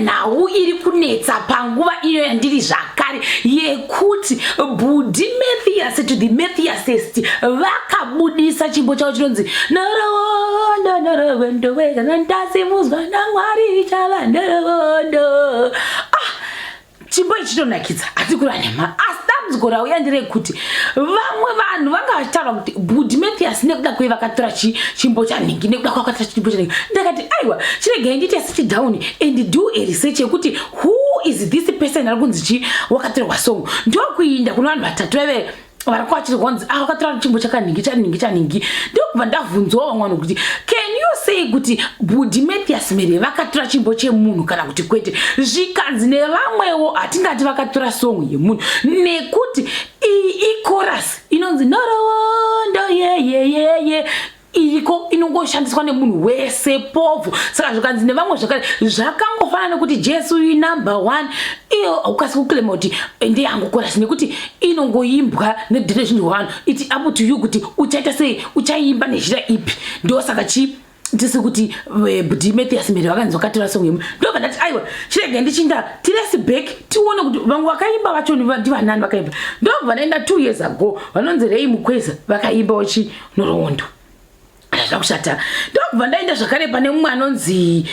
Nhau iri kunetsa panguva ino yandiri zvakare yekuti Bhudhi Mathias to the Mathiasest vakabudisa chimbo chavo chinonzi Nhoroondo, nhoroondo wega ndasimudzwa naMwari chava nhoroondo. Ah, chimbo ichi chinonakidza, hati kura nhema, asi dambudziko rauya nderekuti vamwe vanhu vanga vachitaura kuti Bhudhi Mathias nekuda kwei vakatora chimbo chanhingi, nekuda kwakatora chimbo chanhingi. Ndakati aiwa, chiregai ndiite sit down and do a research yekuti who is this person ari kunzi chi wakatorwa song. Ndokuinda kune vanhu vatatu vaive vari kwachiri kwanzi, ah, wakatora chimbo chakanhingi, chanhingi, chanhingi. Ndokubva ndabvunzawo vamwe vanhu kuti, can you say kuti Bhudhi Mathias Mhere vakatora chimbo chemunhu kana kuti kwete? Zvikanzi nevamwewo, hatingati vakatora song yemunhu nekuti iyi ichorus inonzi nhoroondo yeyeyeye iriko, inongoshandiswa nemunhu wese povho. Saka zvikanzi nevamwe zvakare, zvakangofanana nekuti Jesu number one, iyo haukasi kuclaima kuti ndeyangu chorus nekuti inongoimbwa nedhirezhinji hwanhu. It's up to you kuti uchaita sei, uchaimba nezhira ipi. Ndosaka chi tisi kuti Bhudhi Mathias Mhere vakanzi vakatora song yemunhu. Ndobva ndati aiwa, chirege ndichinda trace back tione kuti vamwe vakaimba vacho ndivanani vakaimba. Ndobva ndaenda 2 years ago, vanonzi Rei Mukweza vakaimbawo chinhoroondo zvakushata. Ndobva ndaenda zvakare pane mumwe anonzi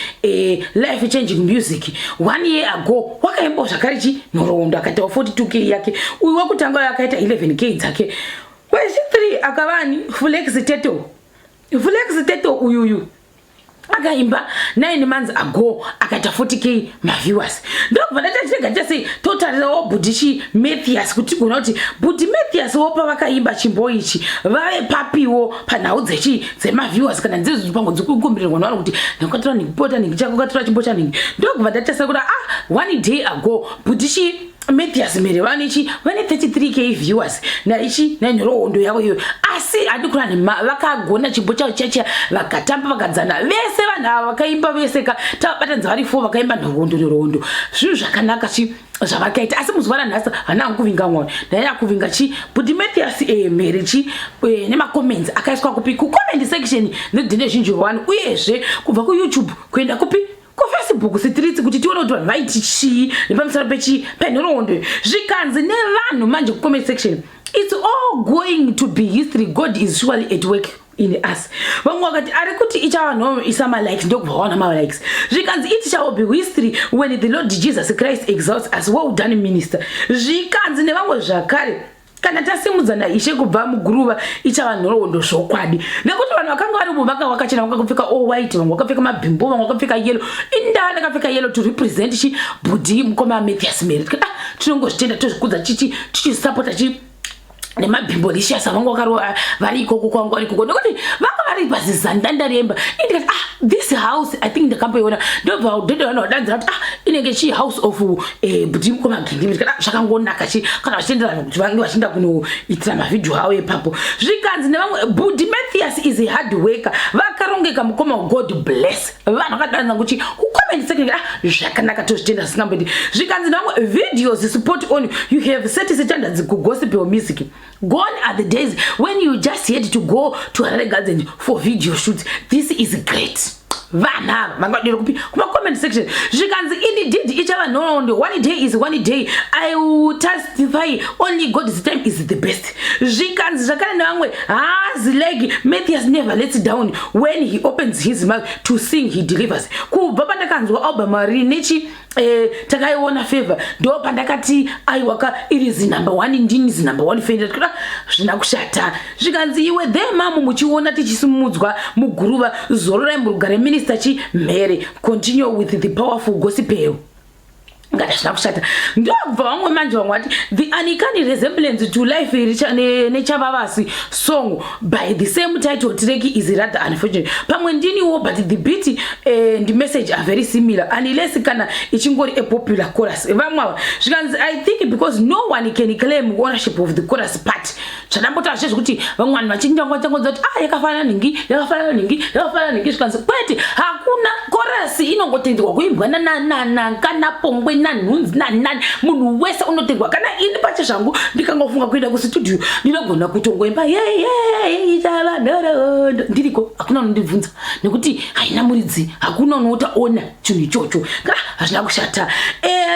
Life Changing Music, one year ago wakaimbawo zvakare chinhoroondo, akaitawo 42K yake. Uyu wekutanga akaita 11K dzake. Wechi3 akavani Flex Teto. Flex Teto uyuyu akaimba 9 months ago, akaita 40K maviewers. Ndobva ndaita chirega chese totarirawo Bhudhi Mathias kuti tigona kuti Bhudhi Mathias wo pavakaimba chimbo ichi vave papiwo panhau dzechi dzemaviewers kana dzidzo pamwe dzikukumbirirwa navanhu kuti ndakatora nhingi nhingi chako katora chimbo chanhingi. Ndokubva ndatarisa kuti, ah, one day ago Bhudhi Mathias Mhere vanechi vane 33K viewers naichi nenhoroondo yavo iyoyo. Asi handi kurani, vakagona chimbo chavo chacha, vakatamba vakadzana vese. Vanhu ava vakaimba vese ka, tavabatanidza vari four vakaimba nhoroondo. Nhoroondo zvinhu zvakanaka chi zvavakaita, asi muzuva ranhasi hana hangu kuvinga mwoyo, ndaiya kuvinga chi Bhudhi Mathias Mhere chi nemacomments akaiswa kupi, kucomment section nedhine zhinji rwani, uyezve kubva kuYouTube kuenda kupi, kuFacebook streets, kuti tione kuti vanhu vaiti chii nepamusoro pechi penhoroondo. Zvikanzi nevanhu manje kucomment section, "It's all going to be history. God is surely at work in us." Vamwe vakati ari kuti ichava noisa malikes, ndokubva waona malikes. Zvikanzi, "It shall be history when the Lord Jesus Christ exalts us. Well done, minister." Zvikanzi nevamwe zvakare, kana tasimudzana Ishe kubva muguruva, ichava nhoroondo zvokwadi, nekuti vanhu vakanga varimo vanga vakachena, vakapfeka all white, vamwe vakapfeka mabhimbo, vamwe vakapfeka yellow. Indaa ndakapfeka yellow to represent chi Bhudhi mukoma Mathias Mhere. Ah, tinongozvitenda, tozvikudza, chichi tichisapota chi nemabhimbo licious avanga vakarova vari ikoko kwanga vari ikoko, nekuti vanga vari pazizandanda remba. Indikati, ah, this house I think ndakamboiona. Ndobva dhedhe vanhu vadanzira kuti, ah, inenge chi house of Bhudhi mukoma Gindimi. Ah, zvakangonaka chi kana vachitenderana kuti vange vachienda kunoitira mavhidhio avo ipapo. Zvikanzi nevamwe, Bhudhi Mathias is a hard worker, vakarongeka mukoma, God bless. Vanhu vakadanza kuti kucomment section, ah, zvakanaka, tozvitenda zvisingamboiti. Zvikanzi nevamwe, videos spot on, you have set standards kugospel music. Gone are the days when you just had to go to Harare Garden for video shoots. This is great. Vanhu ava vangadira kupi, kumacomment section. Zvikanzi, indeed ichava nhoroondo. One day is one day. I will testify only God's time is the best. Zvikanzi zvakare nevamwe, hazi like Mathias never lets down. When he opens his mouth to sing, he delivers. Kubva pandakanzwa album rinechi takaiona favor, ndo pandakati aiwaka, iri zinumber one, ndini zinumber one fan. Zvina kushata. Zvikanzi, iwe the mamu muchiona tichisimudzwa muguruva, zororai murugare, minister Chimhere. Continue with the powerful gospel. Ngati zvina kushata. Ndobva vamwe manje, vamwe vati, the uncanny resemblance to Life Nechavavasi song by the same title track is rather unfortunate. Pamwe ndiniwo, but the beat and message are very similar, unless kana ichingori a popular chorus. Vamwe ava zvikanzi, I think because no one can claim ownership of the chorus part. Zvadambotaura zvezvekuti vamwe vanhu vachinjangonza kuti, ah, yakafanana nhingi, yakafanana nhingi, yakafanana nhingi. Zvikanzi kwete, hakuna chorus. Chorus inongotendwa kuimbwa nananananka napongwe nanhunzi nanani, munhu wese unotendwa. Kana ini pache zvangu ndikangofunga kuenda kustudio, ndinogona kutongoimba yeye ichava nhoroondo ndiriko, hakuna unondibvunza nekuti haina muridzi, hakuna unoota ona chinhu ichocho. Ka hazvina kushata.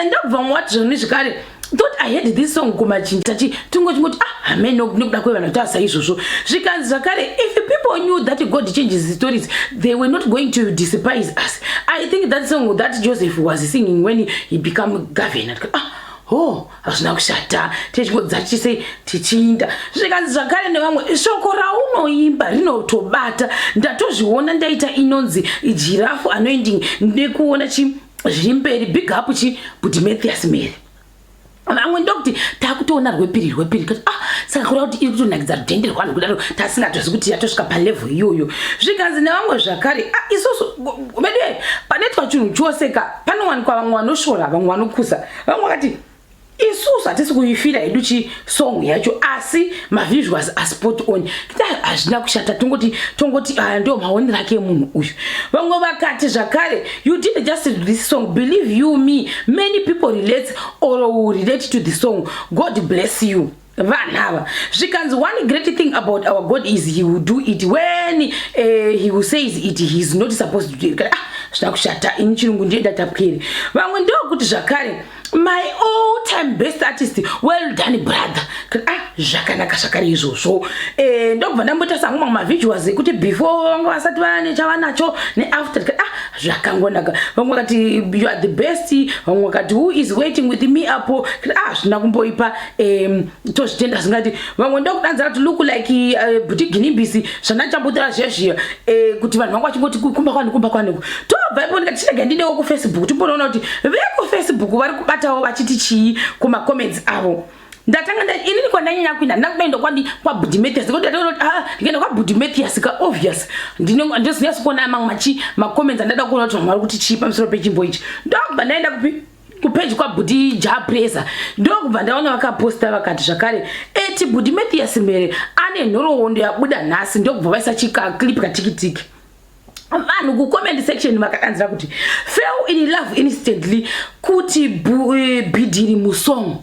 Ndobva mwati zvoni zvekare, "Thought I heard this song kumachinja chi tingoti ah, amen, nekuda kwevanhu vataura saizvozvo." Zvikanzi zvakare, "If people knew that God changes stories, they were not going to despise us. I think that song that Joseph was singing when he become governor." Ah, oh, hazvina kushata, tichingodza tichiinda. Zvikanzi zvakare nevamwe, "Shoko raunoimba rinotobata, ndatozviona, ndaita inonzi giraffe anointing nekuona chi zviri mberi. Big up chi Budi Mathias Mhere." Vamwe ndokuti, "Takutoona rwepiri rwepiri." Kati, "Ah, saka kureva kuti iri kutonakidza rudhende rwanhu kudaro, tasingatozi kuti yatosvika palevel iyoyo." Zvikanzi nevamwe zvakare, "Ah, isusu vedu panoitwa chinhu chose ka panowanikwa vamwe vanoshora, vamwe vanokuza." Vamwe vakati, "Isusu hatisi kuifira hedu chisong yacho, asi mavisuals are spot on." Kuti hazvina kushata, tongoti aya ndo maonero ake emunhu uyu. Vamwe vakati zvakare, "You did just this song. Believe you me, many people relate or will relate to the song. God bless you." Vanhu ava zvikanzi, "One great thing about our God is he will do it when he will says it. He is not supposed to do it." Ah, zvina kushata, ini chirungu ndiye datapwere. Vamwe ndokuti zvakare, "My all time best artist, well done brother." Ah, zvakanaka zvakare izvozvo. Ndokubva ndamboita sangu mamwe mavisuals ekuti before vanga vasati vane chavanacho neafter. Ah, zvakangonaka. Vamwe vakati, "You are the best." Vamwe vakati, "Who is waiting with me apo?" Ah, zvina kumboipa, tozvitenda zvingati. Vamwe ndokudanzira kuti, "Look like Bhuti Ginimbisi zvandachambotaura zviya zviya, kuti vanhu vanga vachingoti kumba kwani, kumba kwani." Tobva ipo ndikati, chirega ndinewo kuFacebook, timbonoona kuti vekuFacebook vari kubatawo vachiti chii kumacomments avo. Ndatanga inini kwandanyanya kuinda, handina kudaenda kwadi kwaBhudi Mathias, kuti ndatoona kuti ah, ndikaenda kwaBhudi Mathias ka, obvious ndinonyatso kuona mamwe machi macomments andada kuona kuti vamwe vari kuti chii pamusoro pechimbo ichi. Ndokubva ndaenda kupi? Kupeji kwaBhudi Japresa. Ndokubva ndaona vakaposta, vakati zvakare, eti Bhudi Mathias Mhere ane nhoroondo yabuda nhasi. Ndokubva vaisa chikaclip katikitiki. Vanhu kucomment section vakadanzira kuti, "Fell in love instantly," kuti bhidhiri musong.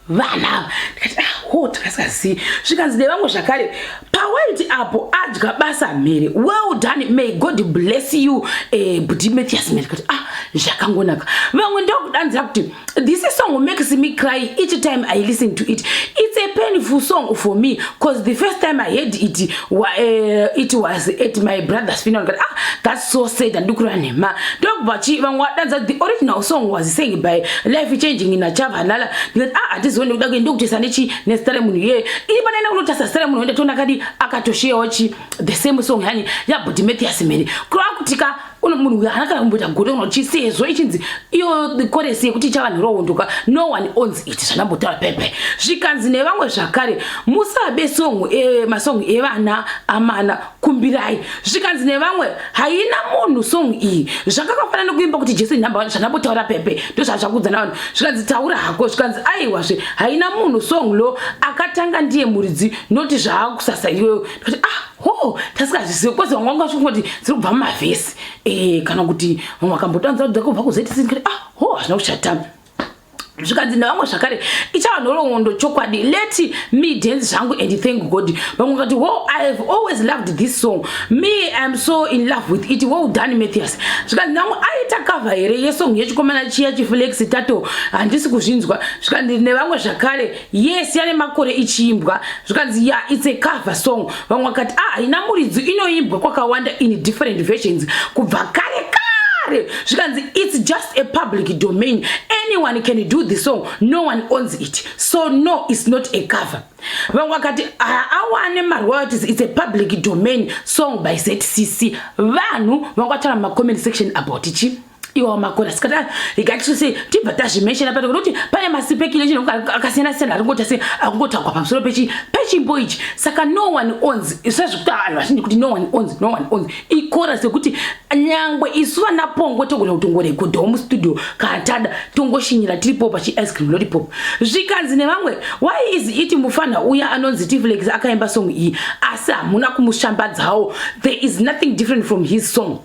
Vanhu ava ndikati, ah, ho, takasingazivi. Zvikanzi nevamwe zvakare, "Pawaiti apo adya basa Mhere. Well done, may God bless you, Bhudi Mathias Mhere." Kuti ah, zvakangonaka. Vamwe ndokudanzira kuti, "This song makes me cry each time I listen to it. It's a painful song for me 'cause the first time I heard it, it was at my brother's funeral." Ah, that's so sad, andikureva nhema. Ndokubva vamwe vadanza, "The original song was sang by Life Changing naChavanala." Ndikati, ah, hatizioni nekuda kwe ndokutesa nechi nezita remunhu iyeye. Ini panaenda kunotasa zita remunhu, ende toona kadi akatosheyawo chi the same song yani yaBhudi Mathias Mhere. Kureva kuti ka munhu uyu haana kana kumboita godo kana kuti sezvo ichinzi iyo chorus yekuti ichava nhoroondo ka, no one owns it, zvandambotaura pepe. Zvikanzi nevamwe zvakare, "Musabe song masong evana amana, kumbirai." Zvikanzi nevamwe, "Haina munhu song iyi, zvakakafanana nekuimba kuti Jesu number one." Zvandambotaura pepe, ndozvazvakudza navanhu. Zvikanzi, "Taura hako." Zvikanzi, "Aiwazve, haina munhu song lo, akatanga ndiye muridzi, noti zvaakusasa iyoyo." Ndikati, ah, ho, tasingazvizivi kwezi vamwe vanga vachingoti dziri kubva mumavhesi, kana kuti vamwe vakambotanza kuti dzakubva kuZTC. Ndikati, ah, ho, hazvina kushata. Zvikanzi nevamwe zvakare, "Ichava nhoroondo chokwadi. Let me dance zvangu and thank God." Vamwe vakati, "Wo, I have always loved this song. Me, am so in love with it. Well done, Mathias." Zvikanzi nevamwe, "Aita cover here yesong yechikomana chiya chiflex tato? Handisi kuzvinzwa." Zvikanzi nevamwe zvakare, "Yes, yane makore ichiimbwa." Zvikanzi, "Ya, it's a cover song." Vamwe vakati, "Ah, haina muridzi, inoimbwa kwakawanda in different versions kubva kare kare." Zvikanzi, "It's just a public domain. Anyone can do the song. No one owns it, so no, it's not a cover." Vamwe vakati, "Awane maroyalties. It's a public domain song by ZCC." Vanhu vanga vataura mumacomment section about chi iwawo makorasi. Kati ikatise tibva tazvimenshena pato kuti pane maspeculation akasiyana siyana ari ngoita se akungotaurwa pamusoro pechimbo ichi. Saka no one owns, sezvikuti vanhu vazhinji kuti no one owns, no one owns ichorus yekuti nyangwe isu vana Pongwe togona kutongorekodhawo mustudio kana tada, tongoshinyira tiripo pachi ice cream lollipop. Zvikanzi nevamwe, "Why is it mufana uya anonzi Tiflex akaimba song iyi, asi hamuna kumushambadzawo? There is nothing different from his song."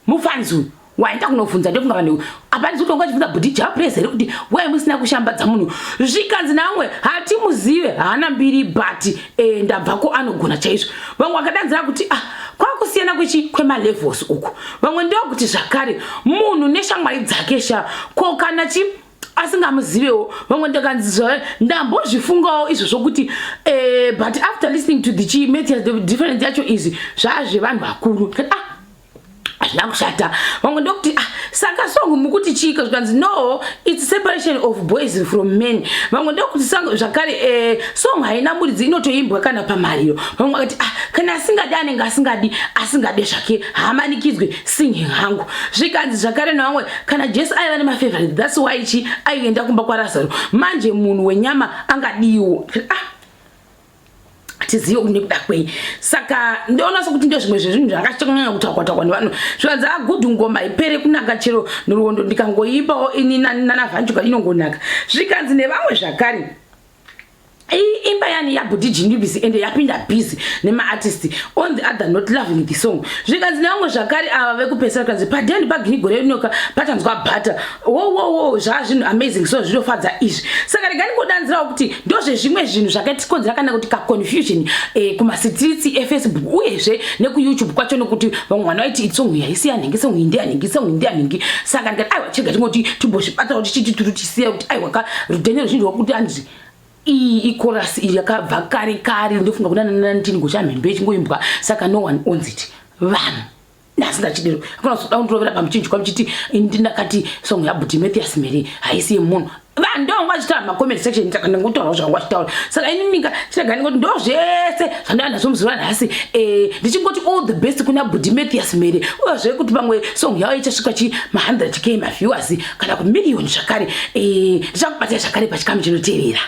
Mufanzi uyu Waenda kunobvunza, ndofunga vanhu hapana kuti wanga uchibvunza bhudhi Jah Prayzah here kuti wai musina kushambadza munhu. Zvikanzi namwe hatimuzive, haana mbiri, but ndabvako, anogona chaizvo. Vamwe vakadanzira kuti ah, kwakusiyana kwechi kwemalevels uku. Vamwe ndokuti zvakare munhu neshamwari dzake sha, ko kana chi asingamuzivewo. Vamwe ndakanzi ndambozvifungawo izvozvo kuti but after listening to the chi Mathias, the difference yacho izvi zvazvevanhu vakuru. Ah, hazvina kushata. Vamwe ndokuti ah, saka song mukuti chika? Zvikanzi no, it's separation of boys from men. Vamwe ndokuti zvakare song haina muridzi, inotoimbwa kana pamariro. Vamwe vakati ah, kana asingadi anenge asingadi, asingade zvake haamanikidzwe, singing hangu. Zvikanzi zvakare navamwe kana Jesu aiva nemafavorite, that's why chi aienda kumba kwaRazaro, manje munhu wenyama angadiwo. Ah, tizive kuti nekuda kwei. Saka ndoona sekuti ndo zvimwe zvezvinhu zvangachitonyanya kutaurwa taurwa nevanhu. Zvikanzi agudhu ngoma ipere kunaka, chero nhoroondo ndikangoipawo ini nanaVhanjuka inongonaka. Zvikanzi nevamwe zvakare imba yani yabhudhi Ginibisi ende yapinda busy nemaartist on the other not loving the song. Zvikanzi nevamwe zvakare ava vekupesa, kanzi padeni pagini gore rinoka pachanzwa bhata wowowo, zvaa zvinhu amazing, so zvinofadza izvi. Saka rega ndingodanzirawo kuti ndozvezvimwe zvinhu zvakatikonzera kana kuti kaconfusion kumastreets eFacebook uyezve nekuYouTube kwacho, nekuti vamwe vana vaiti isong yaisi yanhingi, song iyi ndeyanhingi, song iyi ndeyanhingi. Saka ndikati aiwa, chega tingoti timbozvibatawo tichiti tiri tisiya kuti aiwa ka rudhende ruzhinji rwakuti anzi iyi ichorus iyi yakabva kare kare, ndofunga kuna 19 gochamhembe ichingoimbwa, saka no one owns it. Vanhu nhasi ndachidero akona kuzoda kundirovera pamuchinjikwa muchiti ndakati song yabhuti Mathias Mhere haisi yemunhu. Vanhu ndovanga vachitaura macomment section, saka ndingotaurawo zvavanga vachitaura. Saka inininga chirega ndingoti ndo zvese zvandava nazvo muzuva nhasi, ndichingoti all the best kuna bhudhi Mathias Mhere, uyezve kuti pamwe song yavo ichasvika chi ma100 K maviewers kana kumiliyoni zvakare. Ndichakubatai zvakare pachikamu chinotevera.